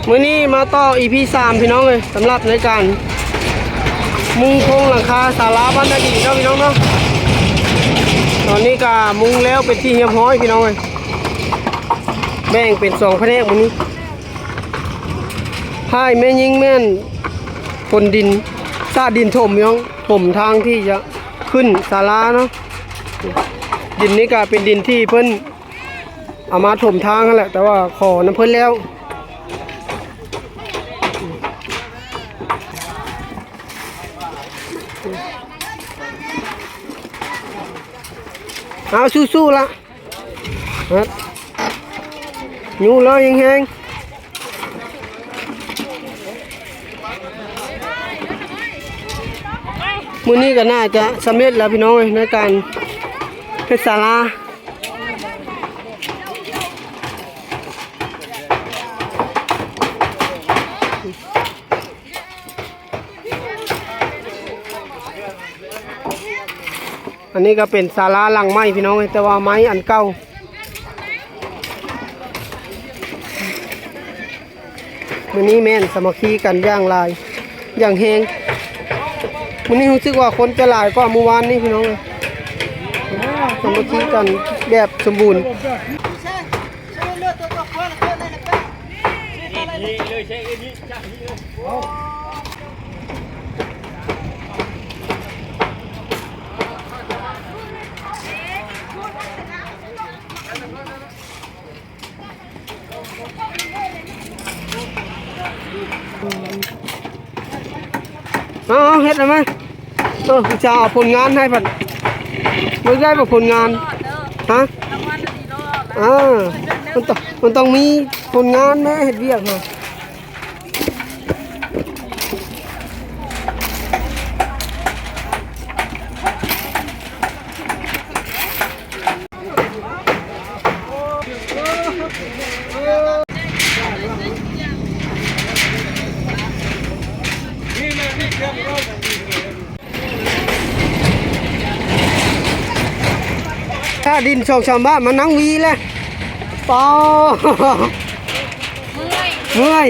ມື້ນີ້ມາຕໍ່ ອີພີສາມ ພີ່ນ້ອງເອີຍ ສຳລັບໃນການມຸງໂຄງຫຼັງຄາສາລາບ້ານນາດີເນາະ ພີ່ນ້ອງເນາະ. ຕອນນີ້ກະມຸງແລ້ວເປັນທີ່ຮຽບຮ້ອຍ ພີ່ນ້ອງເອີຍ ແບ່ງເປັນສອງພະແນກມື້ນີ້. ຝ່າຍແມ່ຍິງແມ່ນຂົນດິນ ສະດິນຖົມ ພີ່ນ້ອງ ຖົມທາງທີ່ຈະຂຶ້ນສາລາເນາະ. ດິນນີ້ກະເປັນດິນທີ່ເພິ່ນ ເອົາມາຖົມທາງຫັ້ນແຫຼະ ແຕ່ວ່າຂໍນຳເພິ່ນແລ້ວ. ເອົາ ສູ້ໆ ລະ ຍູ້ເລີຍແຮງໆ. ມື້ນີ້ກໍໜ້າຈະສຳເລັດແລ້ວ ພີ່ນ້ອງເອີຍ ໃນການເຮັດສາລາ. ອັນນີ້ກໍເປັນສາລາຫຼັງໃໝ່ ພີ່ນ້ອງເອີຍ ແຕ່ວ່າໄມ້ອັນເກົ່າ. ມື້ນີ້ແມ່ນສາມັກຄີກັນຢ່າງຫຼາຍ ຢ່າງແຮງ. ມື້ນີ້ຮູ້ສຶກວ່າຄົນຈະຫຼາຍກວ່າມື້ວານນີ້ ພີ່ນ້ອງເອີຍ ສາມັກຄີກັນແບບສົມບູນ. ເອົາໆ ເຮັດແລ້ວມາ ເອີ ຈະເອົາຜົນງານໃຫ້ພັດ ບໍ່ໄດ້ບໍ່ຜົນງານ ຮະ ເອີ ມັນຕ້ອງ ມັນຕ້ອງມີຜົນງານແມ້ ເຮັດວຽກນະ. ຖ້າດິນສອງສາມບາດມານັ່ງວີແຫຼະ ປໍ ເມື່ອຍ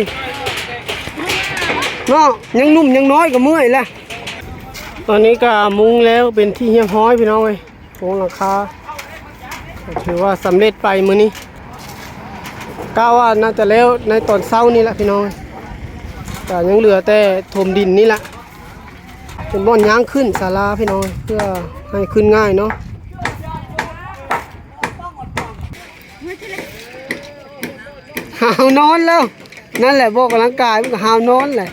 ເມື່ອຍ ເນາະ ຍັງໜຸ່ມຍັງນ້ອຍກໍເມື່ອຍແຫຼະ. ຕອນນີ້ກໍມຸງແລ້ວເປັນທີ່ຮຽບຮ້ອຍ ພີ່ນ້ອງເອີຍ ໂຄງຫຼັງຄາ ຖືວ່າສຳເລັດໄປມື້ນີ້ ກະວ່າໜ້າຈະແລ້ວໃນຕອນເຊົ້ານີ້ແຫຼະ ພີ່ນ້ອງເອີຍ ກະຍັງເຫຼືອແຕ່ຖົມດິນນີ້ແຫຼະ ເປັນບ່ອນຍ່າງຂຶ້ນສາລາ ພີ່ນ້ອງເອີຍ ເພື່ອໃຫ້ຂຶ້ນງ່າຍເນາະ. ຫາວນອນແລ້ວ ນັ້ນແຫຼະ ບໍ່ອອກກຳລັງກາຍມັນກໍຫາວນອນແຫຼະ.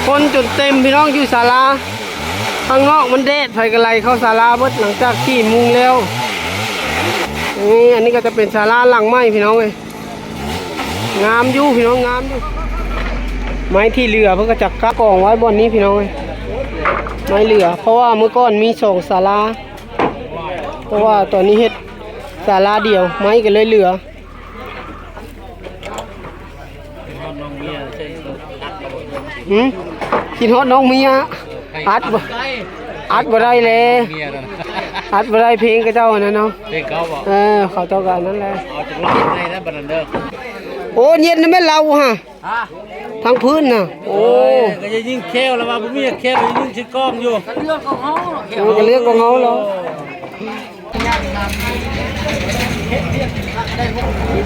ຄົນຈົນເຕັມ ພີ່ນ້ອງ ຢູ່ສາລາ ຂ້າງນອກມັນແດດ ໃຜກໍໄຫຼເຂົ້າສາລາເບິດ ຫຼັງຈາກທີ່ມຸງແລ້ວ. ນີ້ ອັນນີ້ກໍຈະເປັນສາລາຫຼັງໃໝ່ ພີ່ນ້ອງເອີຍ ງາມຢູ່ ພີ່ນ້ອງ ງາມຢູ່. ໄມ້ທີ່ເຫຼືອເພິ່ນກໍຈະກະກອງໄວ້ບ່ອນນີ້ ພີ່ນ້ອງເອີຍ ໄມ້ເຫຼືອ ເພາະວ່າເມື່ອກ່ອນມີສອງສາລາ ແຕ່ວ່າຕອນນີ້ເຮັດສາລາດຽວ ໄມ້ກໍເລີຍເຫຼືອ. ຫືມ ຄິດຮອດນ້ອງເມຍ ອັດບໍ່ ອັດບໍ່ໄດ້ແລະ ອັດບໍ່ໄດ້ ເພງເຂົາເຈົ້າຫັ້ນນະເນາະ ເພງເຂົາບໍ? ເອີ ເຂົາເຈົ້າກໍອັນນັ້ນແຫຼະ ເອົາຈັກລອບໃຫ້ແລ້ວບັດນັ້ນເດີ. ໂອ້ ເຢັນນະແມ່ນເຫຼົ້າຫະ ທາງພື້ນນະ ໂອ້ ກໍຢ່າຍິງແຄວລະວ່າ ບໍ່ມີແຄວ ຍິງຊິກ້ອງຢູ່ ເອີ ກໍເລືອກຂອງເຮົາລະ.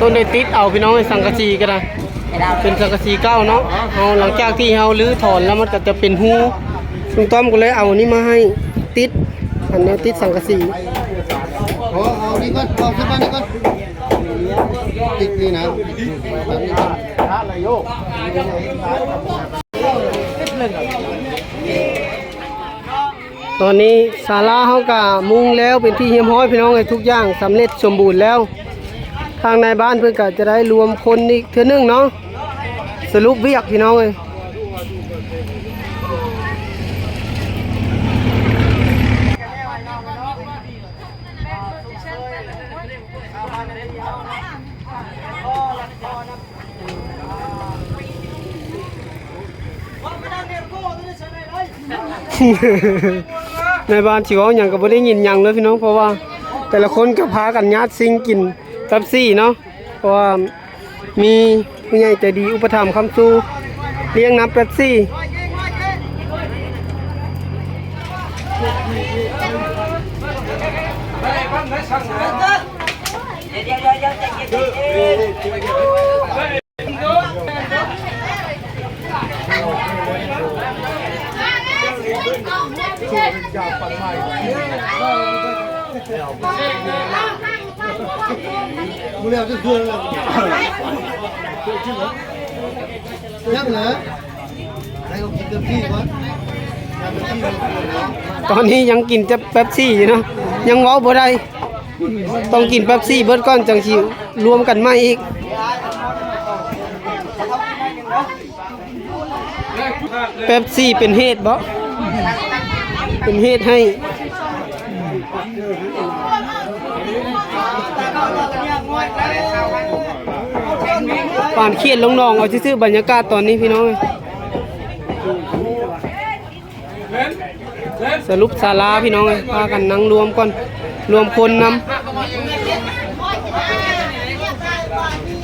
ຕ້ອງໄດ້ຕິດເອົາ ພີ່ນ້ອງເອີຍ ສັງກະສີກໍໄດ້ ເປັນສັງກະສີເກົ່າເນາະ ເຮົາ ຫຼັງຈາກທີ່ເຮົາຮື້ຖອນແລ້ວ ມັນກໍຈະເປັນຮູ ລຸງຕ້ອມກໍເລີຍເອົານີ້ມາໃຫ້ຕິດ ອັນແນວຕິດສັງກະສີ. ເອົາ ເອົານີ້ກ່ອນ ເອົາຂຶ້ນມານີ້ກ່ອນ ຕິດນີ້ນະ ຕັດນີ້ກ່ອນ. ຕອນນີ້ສາລາເຮົາກະມຸງແລ້ວເປັນທີ່ຮຽບຮ້ອຍ ພີ່ນ້ອງເອີຍ ທຸກຢ່າງສຳເລັດສົມບູນແລ້ວ. ທາງນາຍບ້ານເພິ່ນກະຈະໄດ້ລວມຄົນອີກເທື່ອໜຶ່ງເນາະ ສະຫຼຸບວຽກ ພີ່ນ້ອງເອີຍ. ໃນບ້ານຊິເວົ້າຫຍັງກໍບໍ່ໄດ້ຍິນຫຍັງເລີຍພີ່ນ້ອງ ເພາະວ່າແຕ່ລະຄົນກໍພາກັນຍາດຊິງກິນເປັບຊີເນາະ ເພາະວ່າມີຜູ້ໃຫຍ່ໃຈດີອຸປະຖຳຄ້ຳຊູ ລ້ຽງນ້ຳເປັບຊີ. ຕອນນີ້ຍັງກິນແຕ່ເປັບຊີຢູ່ເນາະ ຍັງເວົ້າບໍ່ໄດ້ ຕ້ອງກິນເປັບຊີເບິດກ່ອນ ຈັ່ງຊິລວມກັນໃໝ່ອີກ. ເປັບຊີເປັນເຫດບໍ? ເປັນເຫດໃຫ້ປານຂຽນລົງໜອງເອົາຊື່ໆ ບັນຍາກາດຕອນນີ້ພີ່ນ້ອງເອີຍ. ສະຫຼຸບສາລາພີ່ນ້ອງເອີຍ ພາກັນນັ່ງລວມກ່ອນ ລວມຄົນນຳ.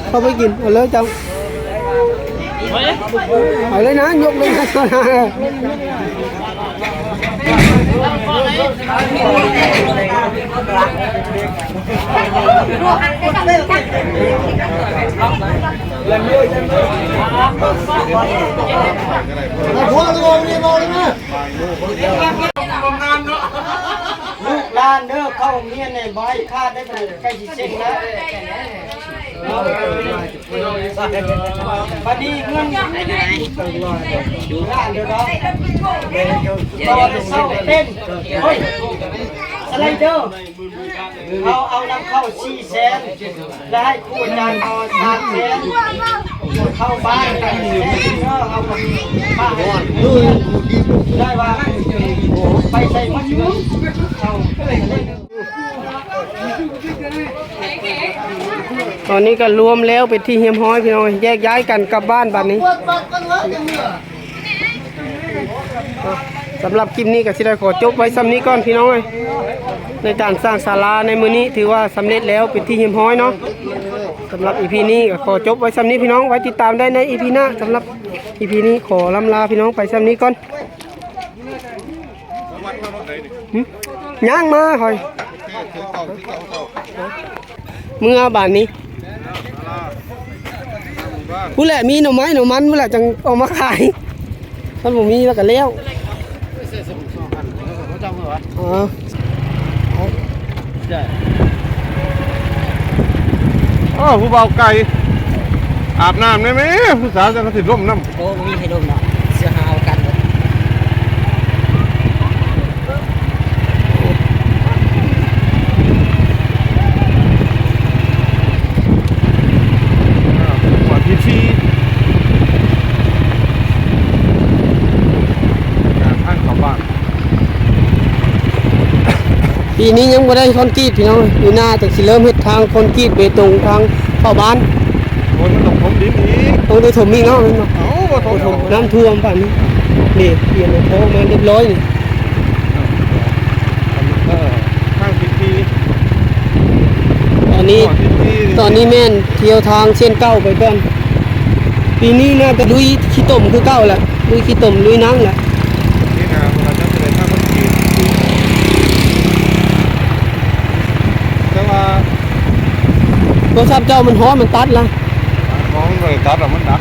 ເຂົ້າໄປກິນ ເອົາເລີຍເຈົ້າ ເອົາເລີຍນະ ຍົກເລີຍນະ. ລູກຫຼານເດີ ເຂົ້າໂຮງຮຽນນີ້ບໍ່ໃຫ້ຂາດໄດ້ ບັດນີ້ໃກ້ຊິເສັງແລ້ວ. ບັດນີ້ເງິນລ້ານເດີເນາະ ຕໍ່ເສົາເຕັນ ໂອ້ຍ ສະໄລເດີ ເຮົາເອົານຳເຂົ້າສີ່ແສນ ແລະ ໃຫ້ຄູອາຈານເອົາສາມແສນ ເຂົ້າບ້ານແປດແສນ ເຮົາກໍຝາກໃຫ້ ໄດ້ວ່າໄປໃສ່ໝົດ ເຂົ້າ. ຕອນນີ້ກໍລວມແລ້ວເປັນທີ່ຮຽບຮ້ອຍພີ່ນ້ອງ ແຍກຍ້າຍກັນກັບບ້ານບັດນີ້. ສຳລັບຄລິບນີ້ກໍຊິໄດ້ຂໍຈົບໄວ້ຊ່ຳນີ້ກ່ອນພີ່ນ້ອງເອີຍ ໃນການສ້າງສາລາໃນມື້ນີ້ຖືວ່າສຳເລັດແລ້ວເປັນທີ່ຮຽບຮ້ອຍເນາະ. ສຳລັບອີພີນີ້ກໍຂໍຈົບໄວ້ຊ່ຳນີ້ພີ່ນ້ອງ ໄວ້ຕິດຕາມໄດ້ໃນອີພີໜ້າ. ສຳລັບອີພີນີ້ຂໍລ່ຳລາພີ່ນ້ອງໄປຊ່ຳນີ້ກ່ອນ. ຫຶ ຍ່າງມາຂ້ອຍ ເມືອບາດນີ້ ພຸ້ນແຫຼະ ມີໜໍ່ໄມ້ໜໍ່ມັນພຸ້ນແຫຼະ ຈັ່ງເອົາມາຂາຍ ຄັນບໍ່ມີແລ້ວກໍແລ້ວ. ອໍ ໂອ້ ຜູ້ບ່າວໄກ່ ອາບນ້ຳແດ່ແມ້ ຜູ້ສາວຈັ່ງຊິລົມນຳ. ໂອ້ ບໍ່ມີໃຜລົມດອກ ເສືອຫາເອົາກັນເບິດ. ອ່າ ກວດທີ່ສີ່ ການທາງເຂົ້າບ້ານ. ປີນີ້ຍັງບໍ່ໄດ້ຄອນກຣີດພີ່ນ້ອງ ປີໜ້າຈັ່ງຊິເລີ່ມເຮັດທາງຄອນກຣີດເບຕົງທາງເຂົ້າບ້ານ. ໂອ້ຍ ມັນຕ້ອງຖົມດິນອີກ ຕ້ອງໄດ້ຖົມອີກເນາະ ແມ່ນບໍ່? ເອົ້າ ບໍ່ຖົມ ບໍ່ຖົມ ເອົາ ນ້ຳຖ້ວມປານນີ້ ນີ້ ປ່ຽນໂຄງມາຮຽບຮ້ອຍນີ້. ເອີ ທາງຜິດທີ່ ຕອນນີ້ ຕອນນີ້ແມ່ນທ່ຽວທາງເສັ້ນເກົ່າໄປກ່ອນ. ປີນີ້ໜ້າຈະລຸຍຂີ້ຕົມຄືເກົ່າແຫຼະ ລຸຍຂີ້ຕົມລຸຍໜັງແຫຼະ. ນີ້ນະ ເຮົາຈະໄດ້ພາກັນຂີ່ ແຕ່ວ່າໂທລະສັບເຈົ້າມັນຮ້ອນ ມັນຕັດລະ. ບໍ່ ມັນບໍ່ໄດ້ຕັດດອກ ມັນດັບ.